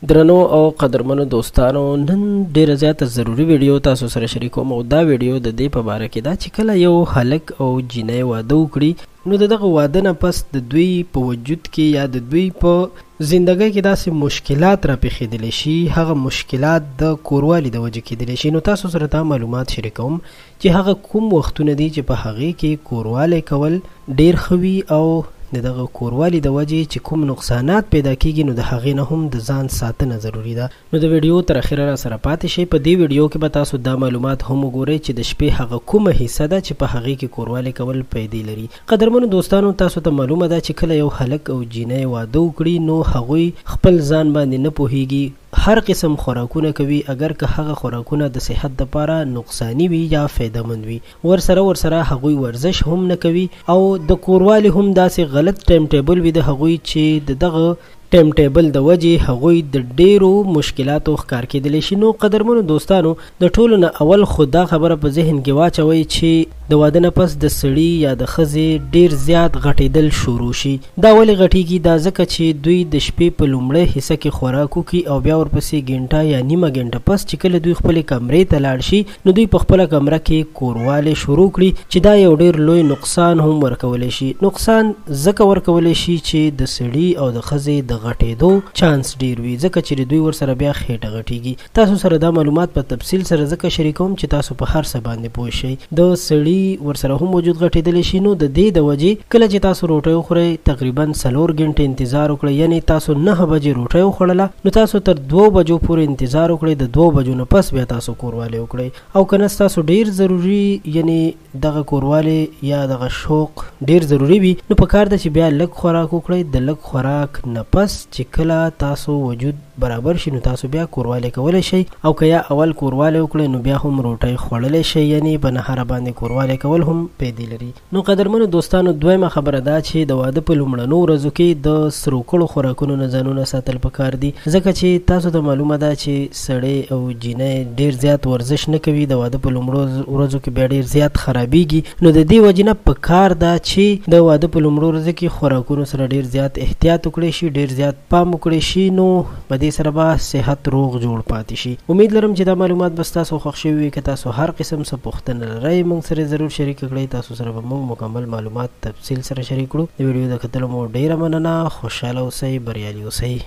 درنو او قدرمنو دوستانو، نن ډیره زیاته ضروري ویډیو تاسو سره شریکوم او دا ویډیو د دې په باره کې ده چې کله یو هلک او جینۍ واده وکړي نو د دغه واده نه پس د دوی په وجود کې یا د دوی په زندګۍ کې داسې مشکلات را پېښېدلی شي، هغه مشکلات د کوروالي د وجې کېدلی شي. نو تاسو سره دا معلومات شریکوم چې هغه کوم وختونه دي چې په هغې کې کوروالی کول ډیر ښه وي او د دغه کوروالي د وجې چې کوم نقصانات پیدا کیږي نو د هغې نه هم د ځان ساتنه ضروري ده. نو د ویډیو تر اخره را سره پاتې شئ. په دې ویډیو کې به تاسو دا معلومات هم وګورئ چې د شپې هغه کومه حصه ده چې په هغې کې کوروالی کول پیدې لري. قدرمنو دوستانو، تاسو ته معلومه ده چې کله یو هلک او جینۍ واده وکړي نو هغوی خپل ځان باندې نه پوهیږي، هر قسم خوراکونه کوي، اګر که هغه خوراکونه د صحت دپاره نقصاني وي یا فایده مند وي. ورسره هغوی ورزش هم نه کوي او د کوروالي هم داسې غلط ټایم ټیبل وي د هغوی چې د دغه ټایم ټیبل د وجې هغوی د ډیرو مشکلاتو ښکار کېدلی شي. نو قدرمنو دوستانو، د ټولو نه اول خو دا خبره په ذهن کې واچوئ چې د واده نه پس د سړي یا د ښځې ډیر زیات غټېدل شروع شي. دا ولې غټیږي؟ دا ځکه چې دوی د شپې په لومړۍ حصه کې خوراک وکړي او بیا ورپسې ګنټه یا نیمه ګنټه پس چې کله دوی خپلې کمرې ته لاړ شي نو دوی په خپله کمره کې کوروالی شروع کړي، چې دا یو ډیر لوی نقصان هم ورکولی شي. نقصان ځکه ورکولی شي چې د سړي او د ښځې د غټېدو چانس ډیر وي، ځکه چې دوی ورسره بیا خېټه غټیږي. تاسو سره دا معلومات په تفصیل سره ځکه شریکوم چې تاسو په هر څه باندې پوه شئ. د سړي ورسره هم وجود غټېدلی شي، نو د دې د وجې کله چې تاسو روټۍ وخورئ تقریبا 4 ګنټې انتظار وکړئ، یعنی تاسو 9 بجې روټۍ وخوړله نو تاسو تر 2 بجو پورې انتظار وکړئ، د 2 بجو نه پس بیا تاسو کوروالی وکړئ. او که نه ستاسو ډیر ضروري یعنی دغه کوروالی یا دغه شوق ډیر ضروري وي نو په کار ده چې بیا لږ خوراک وکړئ. د لږ خوراک نه پس چې کله تاسو وجود برابر شي نو تاسو بیا کوروالی کولی شئ، او که یا اول کوروالی وکړئ نو بیا هم روټۍ خوړلی شئ، یعنی په نهاره باندې کوروالی کول هم پیدې لري. نو قدرمنو دوستانو، دویمه خبره دا چې د واده په لومړنو ورځو کې د سرو کړو خوراکونو نه ځانونه ساتل پکار دي، ځکه چې تاسو ته معلومه ده چې سړی او جینۍ ډیر زیات ورزش نه کوي، د واده په لومړو ورځو کې بیا ډیر زیات خرابیږي. نو د دې وجې نه پکار ده چې د واده په لومړو ورځو کې خوراکونو سره ډیر زیات احتیاط وکړی شي، ډیر زیات پام وکړی شي، نو په دې سره به صحت روغ جوړ پاتې شي. امید لرم چې دا معلومات به ستاسو خوښ شوي وي. که تاسو هر قسم څه پوښتنه لرئ موږ سره ضرور شریک کړئ، تاسو سره به موږ مکمل معلومات تفصیل سره شریک کړو. د ویډیو د کتلو مو ډیره مننه. خوشحاله اوسئ، بریالي اوسئ.